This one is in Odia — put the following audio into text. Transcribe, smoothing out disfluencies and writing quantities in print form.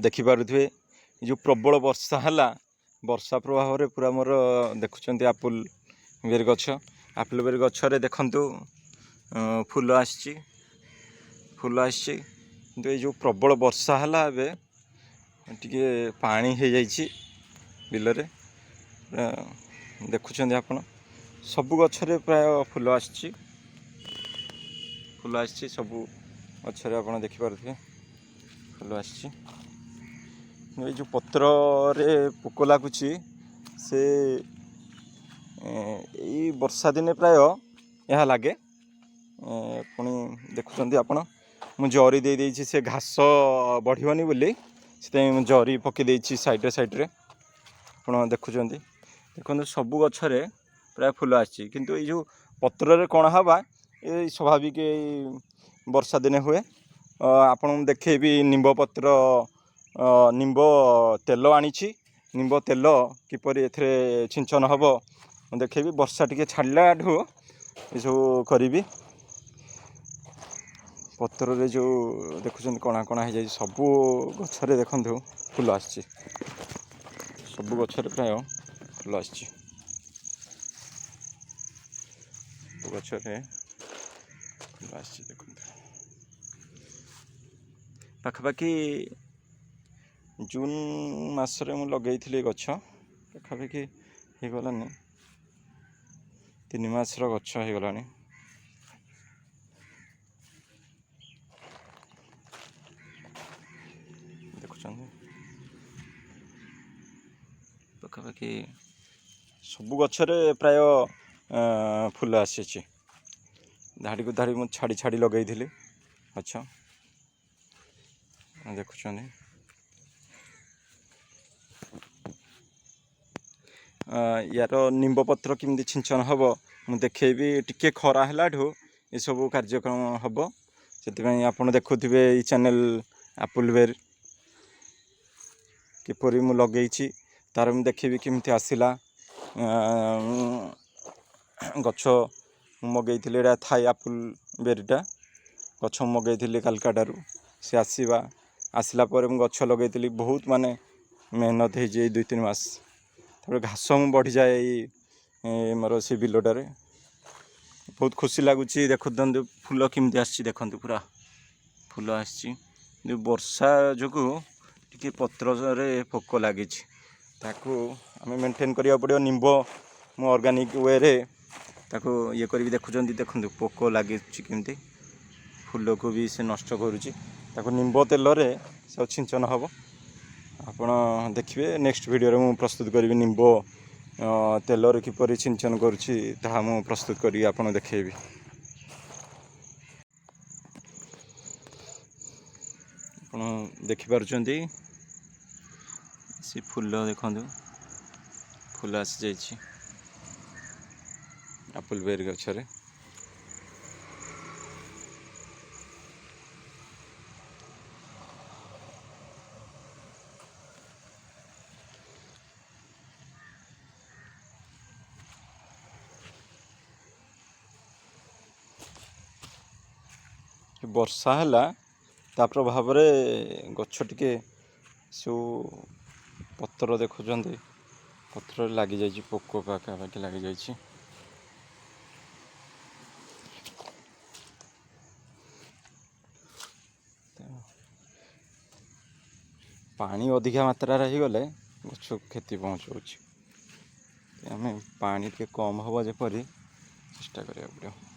ଦେଖିପାରୁଥିବେ, ଏ ଯେଉଁ ପ୍ରବଳ ବର୍ଷା ହେଲା, ବର୍ଷା ପ୍ରଭାବରେ ପୁରା ମୋର ଦେଖୁଛନ୍ତି ଆପଲ୍ ବେରି ଗଛ। ଆପଲ୍ ବେରି ଗଛରେ ଦେଖନ୍ତୁ ଫୁଲ ଆସିଛି, ଫୁଲ ଆସିଛି। କିନ୍ତୁ ଏଇ ଯେଉଁ ପ୍ରବଳ ବର୍ଷା ହେଲା, ଏବେ ଟିକେ ପାଣି ହେଇଯାଇଛି ବିଲରେ। ଦେଖୁଛନ୍ତି ଆପଣ, ସବୁ ଗଛରେ ପ୍ରାୟ ଫୁଲ ଆସିଛି, ଫୁଲ ଆସିଛି ସବୁ ଗଛରେ। ଆପଣ ଦେଖିପାରୁଥିବେ ଫୁଲ ଆସିଛି। ଏଇ ଯେଉଁ ପତ୍ରରେ ପୋକ ଲାଗୁଛି, ସେ ଏଇ ବର୍ଷା ଦିନେ ପ୍ରାୟ ଏହା ଲାଗେ। ପୁଣି ଦେଖୁଛନ୍ତି ଆପଣ, ମୁଁ ଜରି ଦେଇ ଦେଇଛି, ସେ ଘାସ ବଢ଼ିବନି ବୋଲି ସେଥିପାଇଁ ମୁଁ ଜରି ପକାଇ ଦେଇଛି ସାଇଡ଼୍ରେ ସାଇଡ଼୍ରେ। ଆପଣ ଦେଖୁଛନ୍ତି, ଦେଖନ୍ତୁ ସବୁ ଗଛରେ ପ୍ରାୟ ଫୁଲ ଆସିଛି। କିନ୍ତୁ ଏଇ ଯେଉଁ ପତ୍ରରେ କଣା ହେବା, ଏଇ ସ୍ୱାଭାବିକ, ଏଇ ବର୍ଷା ଦିନେ ହୁଏ। ଆପଣଙ୍କୁ ଦେଖେଇବି ନିମ୍ବ ପତ୍ର, ନିମ୍ବ ତେଲ ଆଣିଛି। ନିମ୍ବ ତେଲ କିପରି ଏଥିରେ ଛିଞ୍ଚନ ହେବ ମୁଁ ଦେଖେଇବି। ବର୍ଷା ଟିକେ ଛାଡ଼ିଲାଠୁ ଏସବୁ କରିବି। ପତ୍ରରେ ଯେଉଁ ଦେଖୁଛନ୍ତି କଣା କଣା ହେଇଯାଇଛି। ସବୁ ଗଛରେ ଦେଖନ୍ତୁ ଫୁଲ ଆସିଛି, ସବୁ ଗଛରେ ପ୍ରାୟ ଫୁଲ ଆସିଛି, ସବୁ ଗଛରେ ଫୁଲ ଆସିଛି ଦେଖନ୍ତୁ। ପାଖାପାଖି ଜୁନ୍ ମାସରେ ମୁଁ ଲଗେଇଥିଲି ଗଛ, ପାଖାପାଖି ହେଇଗଲାନି 3 ମାସର ଗଛ ହେଇଗଲାଣି। ଦେଖୁଛନ୍ତି, ପାଖାପାଖି ସବୁ ଗଛରେ ପ୍ରାୟ ଫୁଲ ଆସିଛି। ଧାଡ଼ିକୁ ଧାଡ଼ି ମୁଁ ଛାଡ଼ି ଛାଡ଼ି ଲଗେଇଥିଲି ଗଛ। ଦେଖୁଛନ୍ତି, ୟାର ନିମ୍ବ ପତ୍ର କେମିତି ଛିଞ୍ଚନ ହେବ ମୁଁ ଦେଖେଇବି। ଟିକେ ଖରା ହେଲାଠୁ ଏସବୁ କାର୍ଯ୍ୟକ୍ରମ ହେବ। ସେଥିପାଇଁ ଆପଣ ଦେଖୁଥିବେ ଏଇ ଚ୍ୟାନେଲ୍। ଆପଲ୍ ବେର୍ କିପରି ମୁଁ ଲଗେଇଛି ତାର ମୁଁ ଦେଖିବି କେମିତି ଆସିଲା ଗଛ। ମୁଁ ମଗେଇଥିଲି ଏଇଟା ଥାଇ ଆପଲ୍ ବେରିଟା। ଗଛ ମୁଁ ମଗେଇଥିଲି କାଲକାଟାରୁ। ସେ ଆସିଲା ପରେ ମୁଁ ଗଛ ଲଗେଇଥିଲି। ବହୁତ ମାନେ ମେହନତ ହେଇଛି ଏଇ 2-3 ମାସ। ତାପରେ ଘାସ ମୁଁ ବଢ଼ିଯାଏ ଏଇ ମୋର ସେ ବିଲଟାରେ। ବହୁତ ଖୁସି ଲାଗୁଛି। ଦେଖୁଛନ୍ତି ଫୁଲ କେମିତି ଆସିଛି, ଦେଖନ୍ତୁ ପୁରା ଫୁଲ ଆସିଛି। କିନ୍ତୁ ବର୍ଷା ଯୋଗୁଁ ଟିକେ ପତ୍ରରେ ପୋକ ଲାଗିଛି, ତାକୁ ଆମେ ମେଣ୍ଟେନ୍ କରିବାକୁ ପଡ଼ିବ। ନିମ୍ବ ମୁଁ ଅର୍ଗାନିକ୍ ୱେରେ ତାକୁ ଇଏ କରିବି। ଦେଖୁଛନ୍ତି, ଦେଖନ୍ତୁ ପୋକ ଲାଗିଛି କେମିତି, ଫୁଲକୁ ବି ସେ ନଷ୍ଟ କରୁଛି। ତାକୁ ନିମ୍ବ ତେଲରେ ସେ ଛିଞ୍ଚନ ହେବ। ଆପଣ ଦେଖିବେ, ନେକ୍ସଟ ଭିଡ଼ିଓରେ ମୁଁ ପ୍ରସ୍ତୁତ କରିବି। ନିମ୍ବ ତେଲରେ କିପରି ଛିଞ୍ଚନ କରୁଛି ତାହା ମୁଁ ପ୍ରସ୍ତୁତ କରିକି ଆପଣ ଦେଖେଇବି। ଆପଣ ଦେଖିପାରୁଛନ୍ତି ସେ ଫୁଲ, ଦେଖନ୍ତୁ ଫୁଲ ଆସିଯାଇଛି ଆପଲ୍ ବେରି ଗଛରେ। ବର୍ଷା ହେଲା, ତା ପ୍ରଭାବରେ ଗଛ ଟିକେ ସବୁ ପତ୍ର ଦେଖୁଛନ୍ତି, ପତ୍ରରେ ଲାଗିଯାଇଛି ପୋକ, ପାଖାପାଖି ଲାଗିଯାଇଛି। ପାଣି ଅଧିକା ମାତ୍ରାରେ ହେଇଗଲେ ଗଛକୁ କ୍ଷତି ପହଞ୍ଚଉଛି। ଆମେ ପାଣି ଟିକେ କମ୍ ହେବ ଯେପରି ଚେଷ୍ଟା କରିବାକୁ ପଡ଼ିବ।